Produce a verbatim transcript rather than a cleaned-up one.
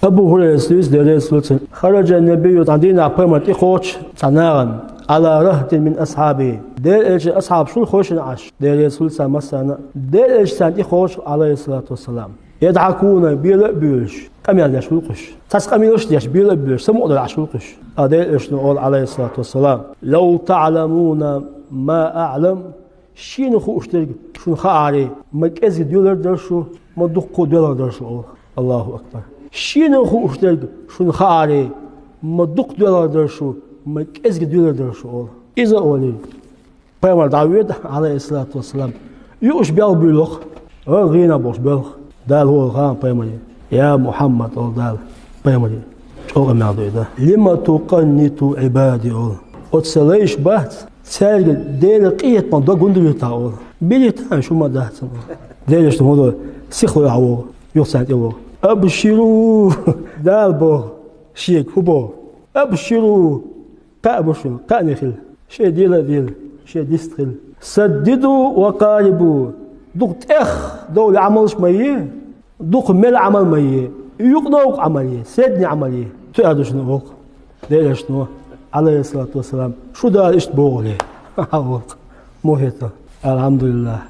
Абу Хурайрас дуьйцу, Дела реза хуьлда цунна: «Хараджа набийю», цхьана дийнахь пайхамар тӀехьоьхуш цхьана нахана, «Ӏала рахтин мин асхьабихӀи». Дела элчан асхьабаш хуьлуш хилла Ӏаш, Дела реза хуьлда царна массарна а. Дела элча царна тӀехьоьхуш, Ӏалайхиссалату вассалам. «Ядхьакуна», бела а боьлуш, къамел деш хуьлу уьш. Цхьацца къамелаш а деш, бела а боьлуш, самукъадала Ӏаш хуьлу уьш. Ткъа Делан Элчано олу, Ӏалайхиссалату вассалам: «Лав таӀламуна ма аӀлам». Шена хууш дерг шуна хааре, ма кӀезиг доьлур дара шу, ма дуккха доьлхур дара шу, олу. Аллаху акбар. Шена хууш дерг шуна хааре, ма дуккха доьлхур дара шу, ма кӀезиг доьлур дара шу, олу. Иза олий, пайхамар дӀавоьду, Ӏалайхиссалату вассалам. Юуш белха буьйлу-кх, гӀийна болуш белха. Дала олу хӀан пайхамаре: «Я Мухьаммад», олу Дала пайхамаре, чӀогӀа мел дуьйда: «Лима тукъанниту Ӏибади», олу. Оцу сан лайш бац, цаьрга Делан къинхетамах дог хӀунда вуьту хьан, олу. Билийта хьайна, шу ма дац, олу. Делан Элчано хӀун до, сихло йохьа вогӀу, юха царна тӀе вогӀу. «Абширу», Дала боху шега, хӀун боху? «Абширу». Кхаъ бу шуна, кхаъне хила. Шайн дела а дела, шайн дист хила. «Саддиду ва къарибу». Дукха тӀех довла Ӏамалш ма е, дукха мел Ӏамал ма е, юкъа-новкъа Ӏамал е, седане Ӏамал е. Цу аьлла ду шуна, олу-кх Делан Элчано, Ӏалайхиссалату вассалам. Шу Дала иштта боху-кх. Хьан, олу-кх. Мухьетал. Алхьамдулиллах.